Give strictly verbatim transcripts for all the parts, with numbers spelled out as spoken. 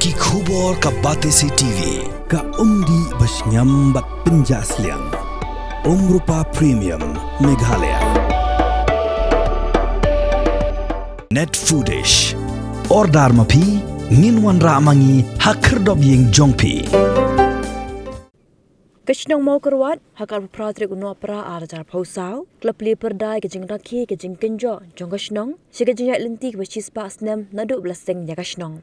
Ki khubor ka Batesi T V. Ka umdih ba shngiam bad pynjah sliang. Umrupa Premium Meghalaya. Net Foodish. Order ma phi, ngin wanrah ma ngi ha khyrdop ïing jong phi. Ka shnong Mawkyrwat, ha ka arphew phra tarik u Nohprah ar hajar arphew saw, ka la plie pyrda ïa ka jingrakhe ka jingkynjoh jong ka shnong sha ka jingïaid lynti kaba shispah snem naduh ba la seng ïa ka shnong.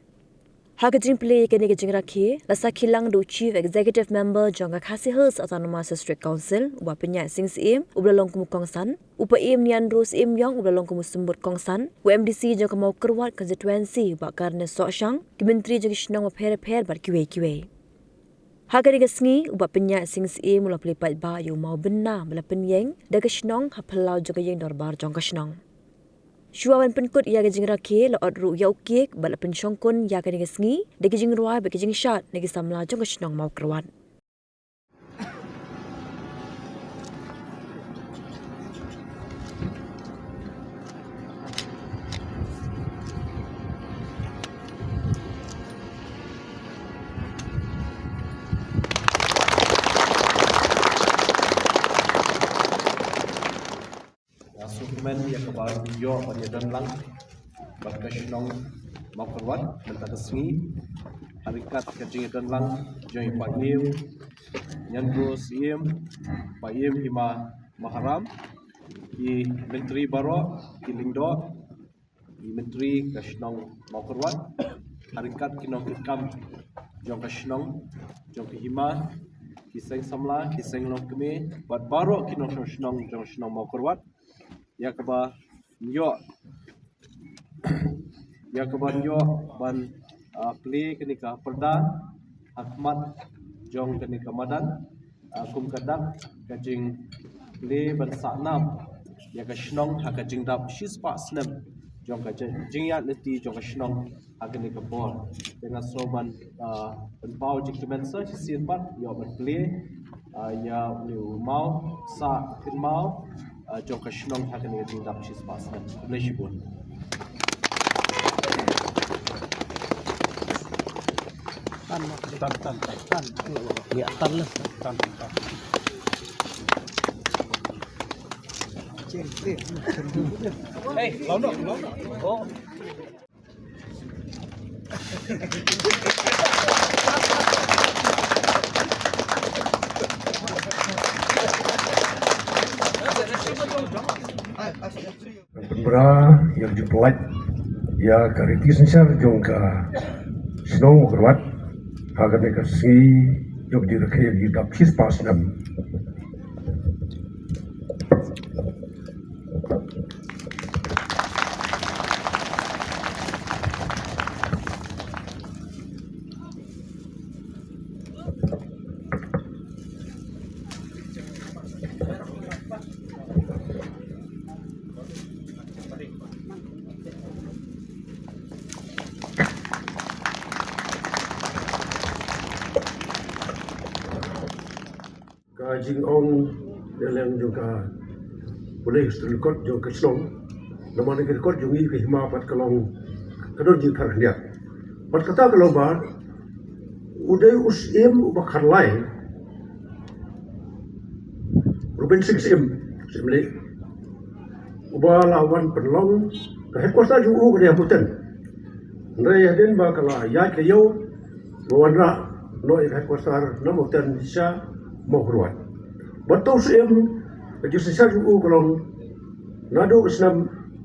Ha ka jingplie ïa kane ka jingrakhe, la sakhi lang da u Chief Executive Member jong ka Khasi Hills Autonomous District Council, u Bah Pynïaid Sing Syiem, uba la long kum u kongsan, u Paiem Nianro Syiemiong, uba la long kum u symbud kongsan, u M D C jong ka Mawkyrwat Constituency, u Bah Carnes Sohshang, ki myntri jong ki shnong bapher bapher bad kiwei kiwei. Ha kane ka sngi, u Bah Pynïaid Sing Syiem u la plie paidbah ïa u mawbynna ba la pynïeng da ka shnong ha phyllaw jong ka ïing dorbar jong ka shnong. Shuwa ban pynkut ïa ka jingrakhe, la ot ruh ïa u cake bad la pynshongkun ïa kane ka sngi da ki jingrwai bad ki jingshad na ki samla jong ka shnong Mawkyrwat. Nga sngewkmen ïa kaba ïoh ban ïadon lang bad ka shnong Mawkyrwat mynta ka sngi, ha ryngkat ka jingïadon lang jong i Paiem Nianro Syiem, Paiem Hima Maharam, ki myntri baroh, ki lyngdoh, i myntri ka shnong Mawkyrwat, ha ryngkat ki nongkitkam jong ka shnong, jong ka hima, ki seng samla, ki seng longkmie, bad baroh ki nongshong shnong jong ka shnong Mawkyrwat, ïa kaba ïoh, ïa kaba ïoh ban, ah, plie kane ka pyrda ha khmat jong kane ka madan, ah, kum ka dak ka jingplie ban sahnam ïa ka shnong ha ka jingdap shispah snem jong ka jing, jingïaid lynti jong ka shnong ha kane ka por. Te nga sngew ban, ah, pynpaw jingkmen sa shisien pat ïa u ban plie, ah, ïa une u maw sah kynmaw, ah, jong ka shnong ha kane ka jingdap shispah snem. Khublei shibun. Tan, tan, tan, tan, tan. Ïa, tan lah. Tan, tan. Hey, law no, law no. Oh. Pynbna ïa ka jingpynlait ïa ka riti synshar jong ka shnong Mawkyrwat ha kane ka sngi jong ka jingrakhe ïa ka jingdap shispah snem. Ka jingong ïa leng jong ka pule ka record jong ka shnong. Namar ka record jong ngi ka hima pat ka long ka don jingthar khyndiat. Bad kata ka long ba u dei u Syiem uba khatlai, Reuben Sing Syiem, Syiem leh, uba la wan pynlong ka headquarter jong u ka dei ha Mawten. Hynrei hadien ba ka la ïaid ka ïew, ba wanrah noh ïa ka headquarter na Mawten sha Mawkyrwat. Bad uto u Syiem, ka jingsynshar jong u ka long naduh ka snem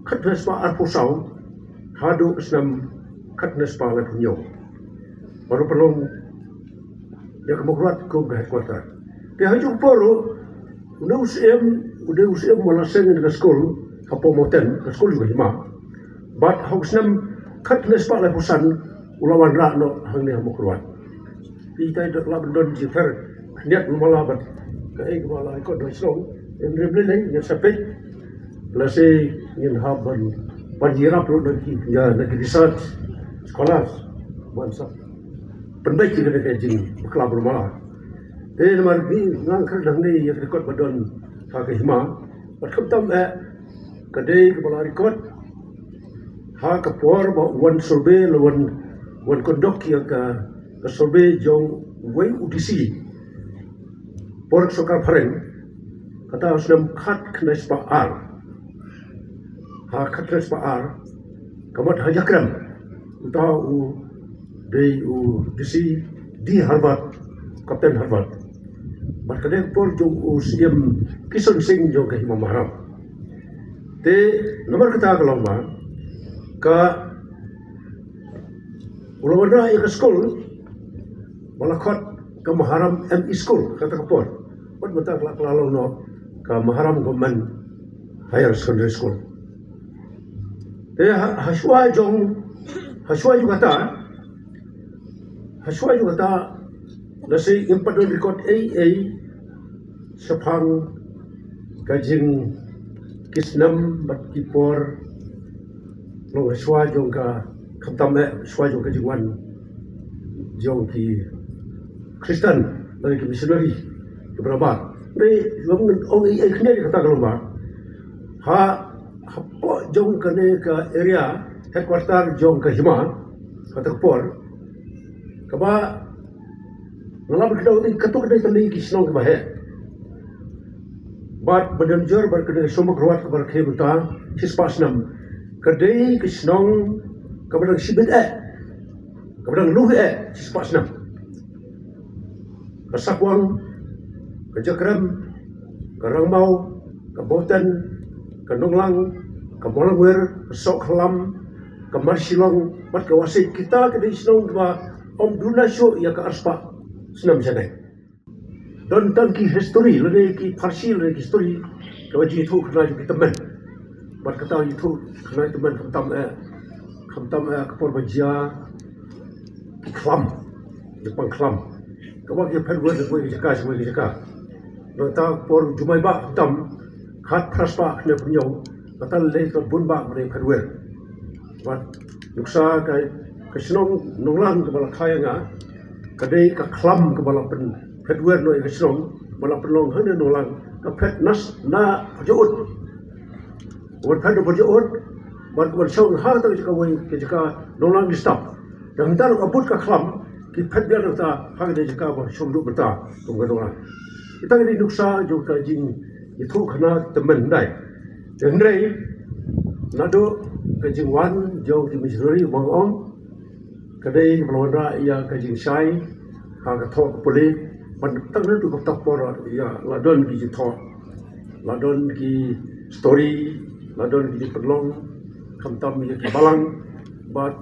khatphra spah arphew saw haduh ka snem khatphra spah laiphew hynñiew. Baroh pynlong ïa ka Mawkyrwat kum ka headquarter. Te ha kajuh ka por ruh, une u Syiem, u dei u Syiem uba la seng ïa ka skul hapoh Mawten, ka skul jong ka hima. Bad ha u snem khatphra spah laiphew san u la wanrah noh hangne ha Mawkyrwat. Te ita i dei la ban don jingthar khyndiat lem mala bad kaei kaba la record da i shnong. Hynrei balei ngin sa peit, lehse ngin hap ban, ban ïarap ruh na ki, ïa, na ki research scholars ban sa pynbeit ïa kane ka jingbakla ba lem mala. Te namar ngi, nga kyrdan hangne ïa ka record ba don ha ka hima. Bad khamtam eh ka dei kaba la record ha ka por ba u wan survey, la wan wan conduct ïa ka, ka survey jong uwei u D C por sorkar phareng, kata ha u snem khatkhyndai spah ar. Ha khatkhyndai spah ar, ka mut ha Jakrem, uta u dei u D C D Harvard, Captain Harvard. Bad ka dei ka por jong u Syiem Kishan Singh jong ka Hima Maharam. Te namar kata ka long ba ka u la wanrah ïa ka skul ba la khot ka Maharam M E School kata ka por. Bad mynta ka la, ka la long noh ka Maharam Government Higher Secondary School. Te ha, ha shuwa jong, ha shuwa jong kata, ha shuwa jong kata, la shi ngim pat don record ei ei shaphang ka jingkit snem bad ki por, long ha shuwa jong ka, khamtam eh shuwa jong ka jingwan jong ki Khristan lane ki missionary kiba nabar. Dei, long ong ei ei khyndiat ïa kata ka long ba ha, hapoh jong kane ka area headquarter jong ka Hima, kata ka por, kaba nga la pyrkhat dei katto katne tylli ki shnong kiba heh. Bad ba don jur bad ka dei ka shnong Mawkyrwat kaba rakhe mynta shispah snem, ka dei ka shnong kaba dang shibit eh, kaba dang luh eh shispah snem. Ka Sakwang, ka Jakrem, ka Rangmaw, ka Bowten, ka Nonglang, ka Mawlangwir, ka Sohkhlam, ka Marshillong bad ka Wahseit, kita ki dei shnong kiba ym duna shuh ïa ka arspah snem shane. Don tang ki history lane ki pharshi lane ki history kaba jingïathuh khana jong ki tymmen. Bad kata ïathuh khana ki tymmen khamtam eh, khamtam eh ka por ba jia ki khlam, jingpang khlam, kaba ki phet wei na kawei ka jaka sha kawei ka jaka. Nangta por jumai ba khamtam, khatphra spah khyndai phew hynñiew, kata lei ka bun ba ba dei phet wei. Bad nuksa ka, ka shnong Nonglang kaba la kha ïa nga, ka dei ka khlam kaba la pynphet wer noh ïa ka shnong, ba la pynlong hangne Nonglang, ka phet nas na Pyrjaut. Wan phet na Pyrjaut, bad ka wan shong ha kata ka jaka wei, ka jaka Nonglang District. Te hangta ruh ka bud ka khlam, ki phet biang na kata ha kata ka jaka ba shong duh mynta kum ka Nonglang. Kita ki dei nuksa jong ka jingïathuh khana tymmen dei. Te hynrei naduh ka jingwan jong ki missionary ba nga ong, ka dei ba la wanrah ïa ka jingshai ha ka thoh ka pule. Bad tang naduh kata ka por ïa la don ki jingthoh, la don ki story, la don ki jingpynlong khamtam ïa ki balang. Bad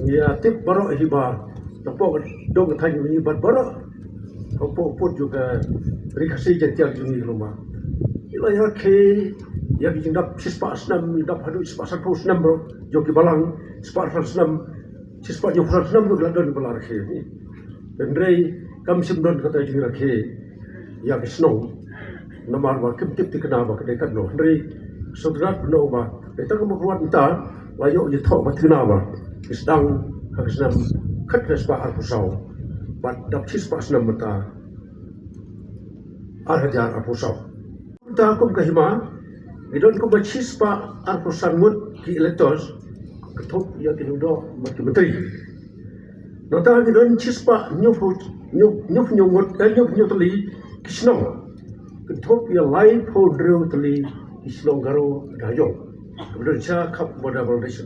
ngi ïa tip baroh hi ba hapoh ka dong ka thaiñ jong ngi bad baroh hapoh pud jong ka Ri Khasi Jaiñtia jong ngi, long ba ki la ïa rakhe ïa ki jingdap shispah snem, dap haduh shispah sanphew snem ruh jong ki balang, shispah san snem, shispah hynñiewphew san snem ruh ki la don ba la rakhe. Hynrei kam shym don kata jingrakhe ïa ka shnong, namar ba kim tip thikna ba ka dei katno. Hynrei sngewtynnat noh ba dei tang ka Mawkyrwat mynta la ïoh jingthoh ba thikna ba ki sdang ha ka snem khatkhyndai spah arphew saw bad dap shispah snem mynta ar hajar arphew saw. Mynta kum ka Hima ngi don kumba shispah arphew san ngut ki electors, kynthup ïa ki nongdoh bad ki myntri. Nangta ngi don shispah hynñiewphew, hynñiew, hynñiewphew hynñiew ngut, eh, hynñiewphew hynñiew tylli ki shnong, kynthup ïa laiphew hynriew tylli ki shnong Garo da ha jong, kiba don sha khap border Bangladesh.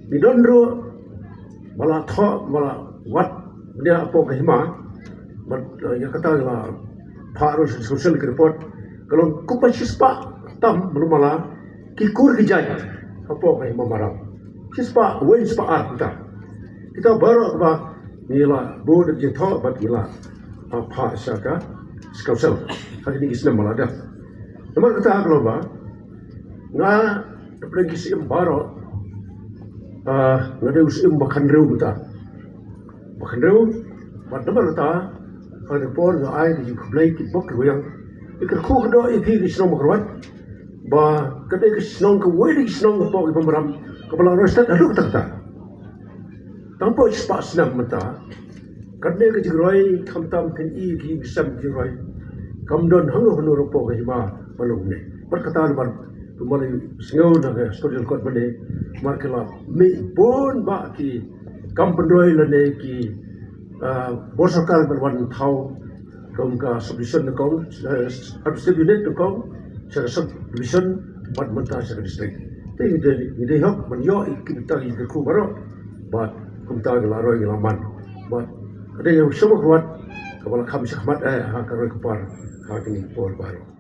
Ngi don ruh ba la thoh, ba la wad bniah hapoh ka Hima. Bad, eh, ïa kata la phah ruh sha Social Security report, ka long kumba shispah tam ba la mala ki kur ki jait hapoh ka Hima Maharam. Shispah wei, shispah ar kita. Kita baroh ba ngi la bud da jingthoh bad ngi la, ah, phah sha ka Council ha kine ki snem ba la dep. Namar kata ka long ba nga, dep leh ki siem baroh, ah, nga dei u siem ba khathynriew mynta. Ba khathynriew, bad namar kata, ha kane ka por nga ai ka jingkhublei ki bok ki weng. Ïa ka kyrkhu ka doh ïa phi ki shnong Mawkyrwat, ba ka dei ka shnong kawei na ki shnong hapoh ka Hima Maharam kaba la roi stet haduh katta katta. Tang hapoh shispah snem mynta, kane ka jingroi khamtam phin i ki jingsem jingroi kam don hangno hangno ruh hapoh ka Hima Maharam ne. Bad kata namar kumba la sngew na ka historical record mynne, namar ki la mih bun bah ki kam pynroi lane ki, ah, bor sorkar ban wan thaw kum ka subdivision nyngkong, eh, administrative unit nyngkong sha ka subdivision bad mynta sha ka district. Te ngi dei, ngi dei hok ban ïoh ïa kita ki kyrkhu baroh bad kumta ngi la roi ngi la man. Bad ka dei ka shuwa ka wat kaba la kham shakhmat eh ha ka roi ka par ha kine ki por baroh.